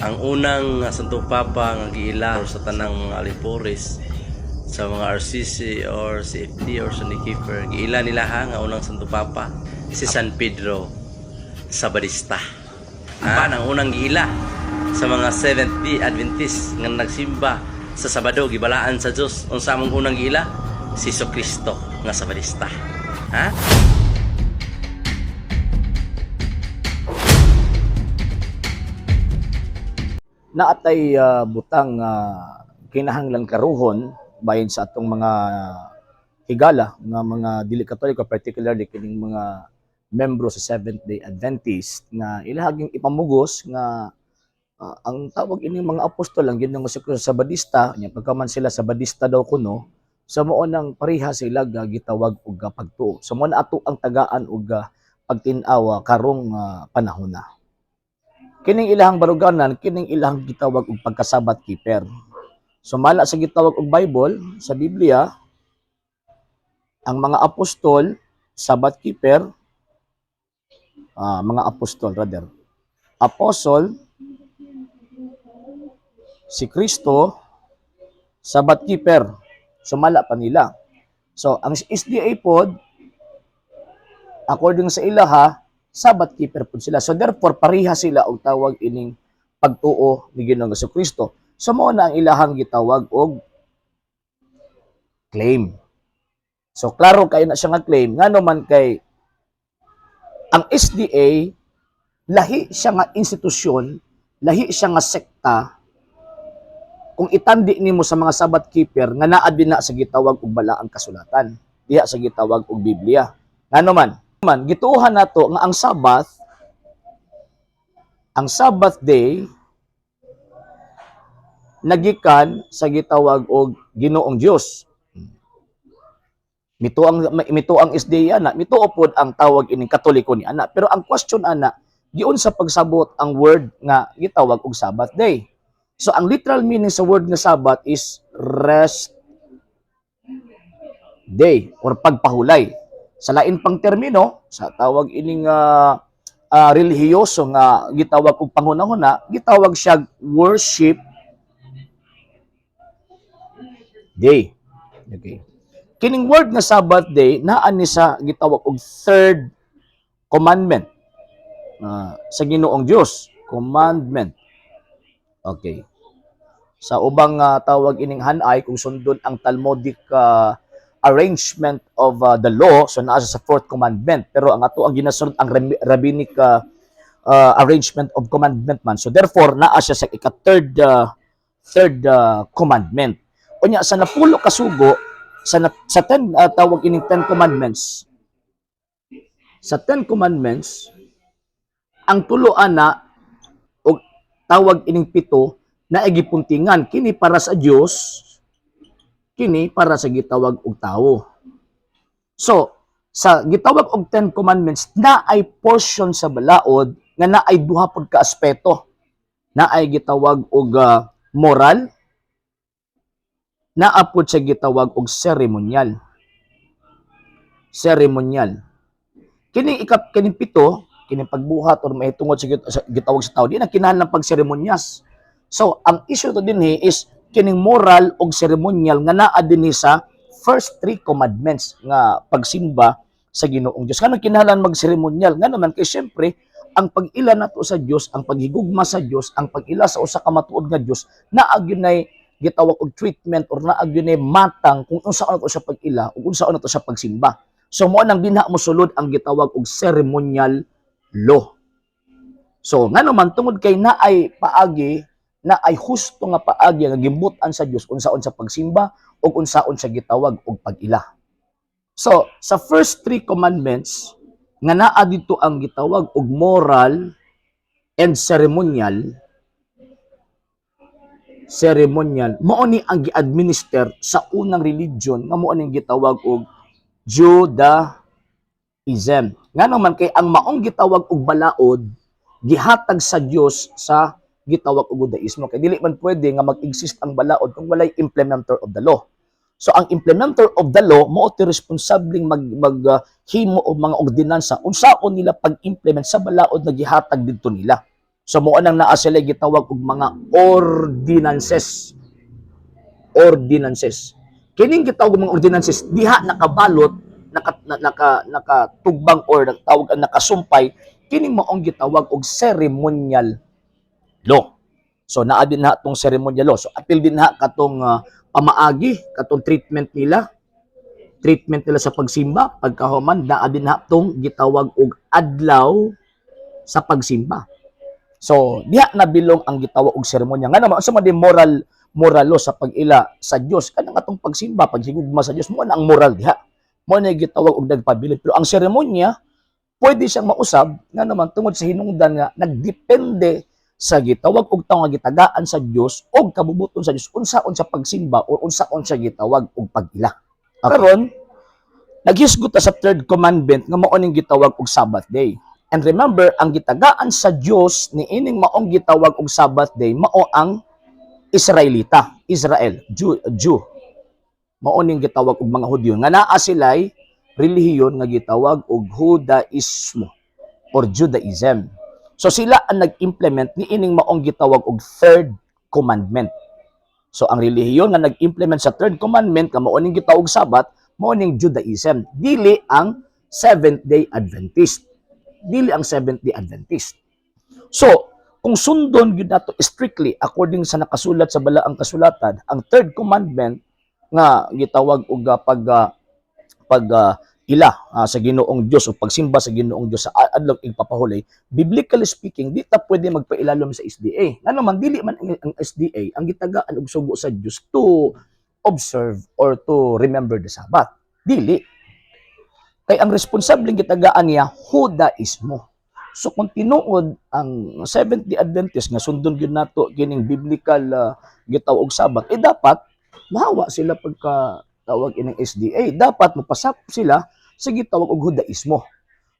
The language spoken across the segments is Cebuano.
Ang unang Santo Papa nga giila sa tanang mga alipores sa mga RCC or CFD or Sunday Keeper, giila nila ha nga unang Santo Papa si San Pedro Sabadista. Ha? Ang unang giila sa mga Seventh Day Adventist nga nagsimba sa Sabado, gibalaan sa Dios, unsa among unang giila? Si Kristo nga Sabadista. Ha? Naatay butang kinahanglan karuhon bahin sa atong mga higala nga mga dili Katoliko, particularly kining mga membro sa Seventh Day Adventist nga ilahaging ipamugos nga ang tawag ining mga apostol ang Ginoong Hesus Sabadista nya, pagkaman sila Sabadista daw kuno, sa mao nang pareha sila ga gitawag og pagtuo. So mao na ato ang tagaan og pagtin-aw karong panahon na. Kining ilahang baruganan, kining ilahang gitawag og pagka-Sabbath keeper. Sumala sa gitawag og Bible, sa Biblia, ang mga apostol, Sabbath keeper, mga apostol rather. Apostle, si Kristo, Sabbath keeper. Sumala pa nila. So, ang SDA pod, according sa ilaha, Sabbath keeper pod sila. So therefore, pareha sila og tawag ining pagtuo ni Ginoong Kristo. So mao na ang ilahang gitawag og claim. So klaro kay na siya nga claim, ngano man kay ang SDA lahi siya nga institusyon, lahi siya nga sekta kung itandi nimo sa mga Sabbath keeper nga naa din na sa gitawag og balaang kasulatan, diha sa gitawag og Biblia. Ngano man man gituohan nato nga ang Sabbath day nagikan sa gitawag og Ginoong Dios. Mito ang SDA ana, mituo pod ang tawag ining Katoliko ni ana. Pero ang question ana, giunsa pagsabot ang word nga gitawag og Sabbath day? So ang literal meaning sa word nga Sabbath is rest day or pagpahulay. Sa lain pang termino, sa tawag ining relihiyoso nga gitawag og panghunahuna, gitawag siya worship day. Okay. Kining word nga Sabbath day naa ni sa gitawag og third commandment sa Ginoong Dios, commandment. Okay. Sa ubang tawag ining hanay, kung sundon ang Talmudic arrangement of the law, so naa sa fourth commandment. Pero ang ato ang ginasunod ang rabbinic arrangement of commandment man. So therefore, naa siya sa ika third commandment. Unya sa napulo ka sugo, sa 10 tawag ining 10 commandments. Sa 10 commandments, ang tulo ana og tawag ining pito na gipuntingan kini para sa Dios, kini para sa gitawag og tawo. So, sa gitawag og 10 commandments, na ay portion sa balaod nga naay duha pud ka aspeto. Naay gitawag og moral, naa pud sa gitawag og seremonyal. Seremonyal. Kining ikap kining pito, kining pagbuhat or mahitungod sa gitawag sa tao, di na kinahanglan pagseremonyas. So, ang issue to dinhi is kining moral og seremonyal nga naa dinhi sa first three commandments nga pagsimba sa Ginoong Dios. Ngano kinahanglan magseremonyal? Ngano man kay syempre ang pag-ila nato sa Dios, ang paghigugma sa Dios, ang pag-ila sa usa ka matuod nga Dios, naa gyud gitawag og treatment or naa gyud matang kung unsaon nato siya pag-ila ug unsaon nato siya pagsimba. So mao nang dinha mosulod ang gitawag og ceremonial law. So ngano man, tungod kay naay paagi, na ay husto nga paagi nga gimbut-an sa Dios unsaon sa pagsimba ug unsaon sa gitawag og pag-ila. So sa first three commandments nga naa didto ang gitawag og moral and ceremonial, mao ni ang gi-administer sa unang religion nga mao ning gitawag og Judaism. Ngano man kay ang maong gitawag og balaod gihatag sa Dios sa gitawag og Judaismo, kay dili man pwede nga mag-exist ang balaod kung walay implementer of the law. So ang implementer of the law mao ti responsableng mag mag himo og mga ordinansa unsaon nila pag-implement sa balaod nga gihatag didto nila. So mao nang naa sila gitawag og mga ordinances. Ordinances. Kining gitawag og mga ordinances diha nakabalot, nakatugbang or tawag ang nakasumpay kining maong gitawag og ceremonial law. So naa din na tong ceremonial law. So apil din na katong pamaagi, katong treatment nila sa pagsimba, pagkahuman naa din na tong gitawag og adlaw sa pagsimba. So diha na bilong ang gitawag og seremonya. Nga naman unsa man di moral moral law sa pag-ila sa Dios, kanang atong pagsimba, paghigugma sa Dios, mo na ang moral diha. Mo na gitawag og nagpabilin. Pero ang seremonya pwede siyang mausab, nga naman tungod sa hinungdan nga nagdepende sa gitawag og tawo nga gitagaan sa Dios og kabubuton sa Dios unsaon sa pagsimba o unsaon sa gitawag og pag-ila. Okay. Karon naghisgot ta sa third commandment nga mao ning gitawag og Sabbath day. And remember, ang gitagaan sa Dios ni ining maong gitawag og Sabbath day mao ang Israelita, Israel, Jew, Jew. Mao ning gitawag og mga Hudyo nga naa sila'y relihiyon nga gitawag og Judaismo or Judaism. So sila ang nag-implement ni ining maong gitawag og third commandment. So ang relihiyon nga nag-implement sa third commandment nga mao ning gitawag Sabbath, mao ning Judaism. Dili ang Seventh Day Adventist. Dili ang Seventh Day Adventist. So, kung sundon gyud nato strictly according sa nakasulat sa balaang kasulatan, ang third commandment nga gitawag og pag ila sa Ginoong Dios o pagsimba sa Ginoong Dios sa adlaw igpapahulay, biblically speaking, di ta pwede magpailalom sa SDA. Ngano man dili man ang SDA ang gitagaan og sugo sa Dios to observe or to remember the Sabbath. Dili. Kay ang responsableng gitagaan niya Judaismo. So kung tinuod ang Seventh Day Adventist nga sundon gyud nato kining biblical gitawag og Sabbath, eh dapat mahawa sila pagka tawag ining SDA. Dapat mapasakop sila sa gitawag og Judaismo.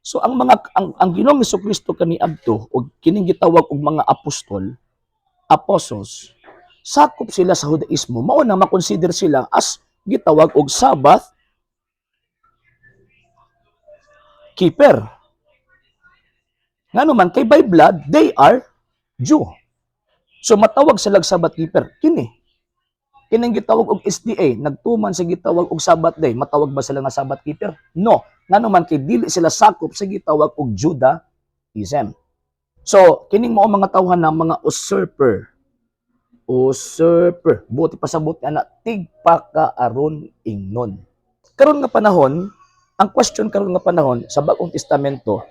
So ang mga ang Ginoong Kristo kaniadto og kining gitawag og mga apostol, apostles, sakop sila sa Judaismo. Mao na makonsider sila as gitawag og Sabbath keeper. Ngano man kay by blood they are Jew. So matawag sila og Sabbath keeper kini. Kining gitawag og SDA, nagtuman sa gitawag og Sabbath day, matawag ba sila nga Sabbath keeper? No. Ngano man kay dili sila sakop sa gitawag og Judaism. So, kining mao mga tawhan na mga usurper. Usurper. Buti pasabot ana tigpakaaron ingnon. Karon nga panahon, ang question karon nga panahon sa Bagong Testamento,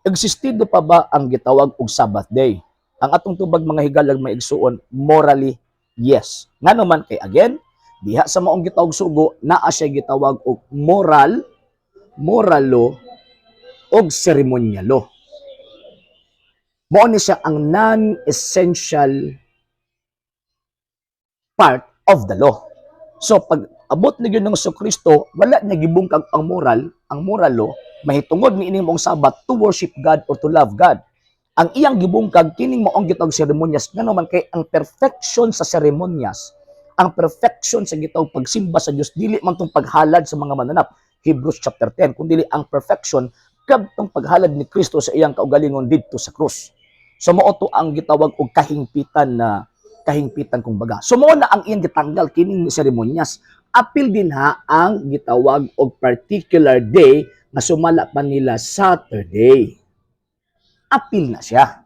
existido pa ba ang gitawag og Sabbath day? Ang atong tubag, mga higalag, mga igsuon, morally yes. Ngano man kay again, diha sa maong gitawag sugo, naa siya gitawag og moral, moral law og ceremonial law. Mao ni siya ang non-essential part of the law. So pag abot ni Ginoong Kristo, wala niya gibungkag ang moral law mahitungod ni ining maong Sabbath to worship God or to love God. Ang iyang gibungkag kining maong gitawag seremonyas, ngano man kay ang perfection sa seremonyas, ang perfection sa gitawag pagsimba sa Dios dili man tong paghalad sa mga mananap, Hebrews chapter 10, kun dili ang perfection kadtong paghalad ni Kristo sa iyang kaugalingon didto sa krus. So mao to ang gitawag og kahingpitan na kahingpitan kumbaga. So mao na ang iyang gitanggal kining seremonyas. Apil din ha ang gitawag og particular day nga sumala pa nila Saturday. Apil na siya.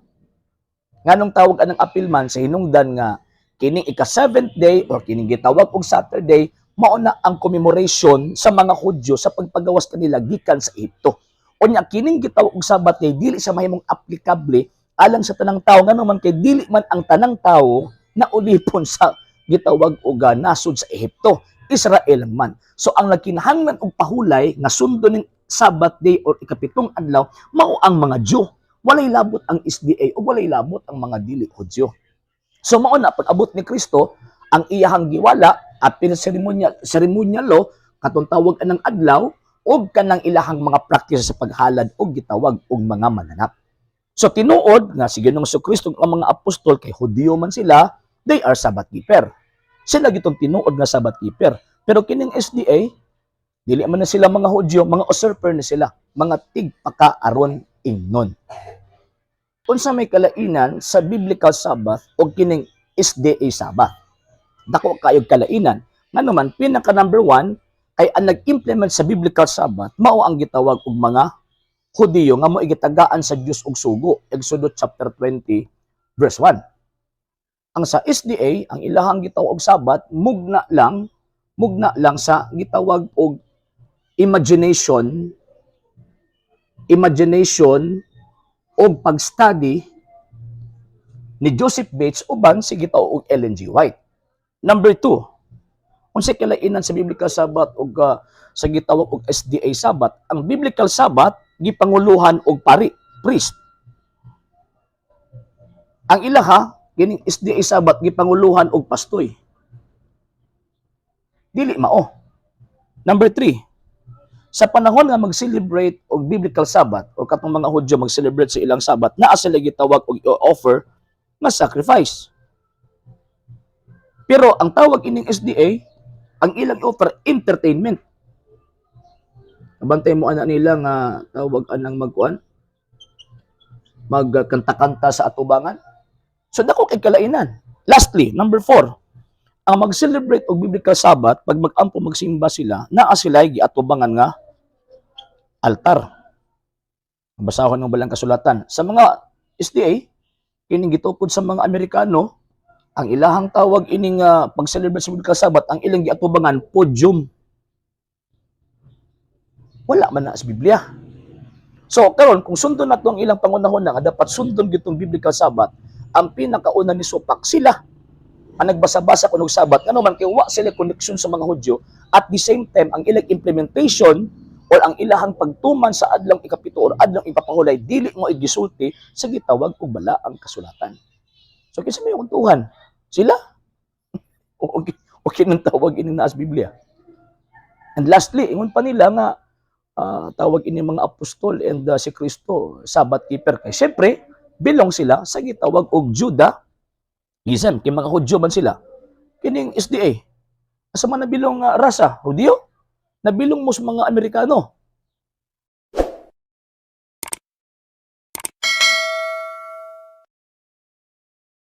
Nganong tawag anang apil man sa hinungdan nga kining ika seventh day or kining gitawag og Saturday, mao na ang commemoration sa mga Hudyo sa pagpagawas kanila gikan sa Ehipto. Unya kining gitawag og Sabbath day dili sa mahimong aplikable alang sa tanang tao, ngano man kay dili man ang tanang tao na ulipon sa gitawag og nasod sa Ehipto. Israel lang man. So ang nagkinahanglan og pahulay nga sundon ning Sabbath day or ikapitong adlaw mao ang mga Jew. Walay labot ang SDA o walay labot ang mga dili Hudyo. So mao na pag abot ni Kristo, ang iyahang giwala at pinaseremonyal seremonyal law katong tawag anang adlaw og kanang ilahang mga practice sa paghalad og gitawag og mga mananap. So tinuod nga si Ginoong Kristo ang mga apostol kay Hudyo man sila, they are Sabbath keeper. Sila gitong tinuod nga Sabbath keeper. Pero kining SDA, dili man na sila mga Hudyo, mga usurper na sila, mga tigpakaaron ingnon. Unsa may kalainan sa biblical Sabbath o kining SDA Sabbath? Dako kayog kalainan. Ngano man, pinaka number one ay ang nag-implement sa biblical Sabbath mao ang gitawag og mga Hudiyo nga mo gitagaan sa Dios og sugo. Exodus chapter 20 verse 1. Ang sa SDA, ang ilahang gitawag og Sabbath mugna lang sa gitawag og imagination og pag-study ni Joseph Bates uban si gitawag og Ellen G. White. Number two, unsay kalainan sa biblical Sabbath og sa gitawag og SDA Sabbath? Ang biblical Sabbath gipanguluhan og pari, priest. Ang ilaha kining SDA Sabbath gipanguluhan og pastoy. Dili mao. Number three, sa panahon nga mag-celebrate og biblical Sabbath o katong mga Hudyo mag-celebrate sa ilang Sabbath, naa sila gitawag og offer nga sacrifice. Pero ang tawag ining SDA, ang ilang offer, entertainment. Nabantay mo ana nila nga tawag anang magkuan, magkanta-kanta sa atubangan. So dako kay kalainan. Lastly, number four, ang mag-celebrate og biblical Sabbath, pag mag-ampo, magsimba sila, naa sila giatubangan nga altar. Basahon ng balang kasulatan. Sa mga SDA, kining gitukod sa mga Amerikano, ang ilahang tawag ining pag-celebrate sa biblical Sabbath, ang ilang giatubangan, podium. Wala man na sa Biblia. So karon, kung sundon nato ang ilang pangunahon nga dapat sundon gitong biblical Sabbath, ang pinakauna ni supak sila ang nagbasa-basa kunog Sabbath, ngano man kay wa sila connection sa mga Hudyo. At the same time, ang ilang implementation or ang ilahang pagtuman sa adlong ikapito or adlong ipapahulay dili mo igisulti sa gitawag og balaang kasulatan. So kinsa may kuntuhan? Sila? O okay, okay nang tawag ini naa sa Biblia. And lastly, ingon pa nila nga tawag ini mga apostol and si Kristo Sabbath keeper, kay syempre belong sila sa gitawag og Judaism, kay mga Hudyo man sila. Kining SDA, asa man nabilong nga rasa? Hudyo? Nabilong mo sa mga Amerikano.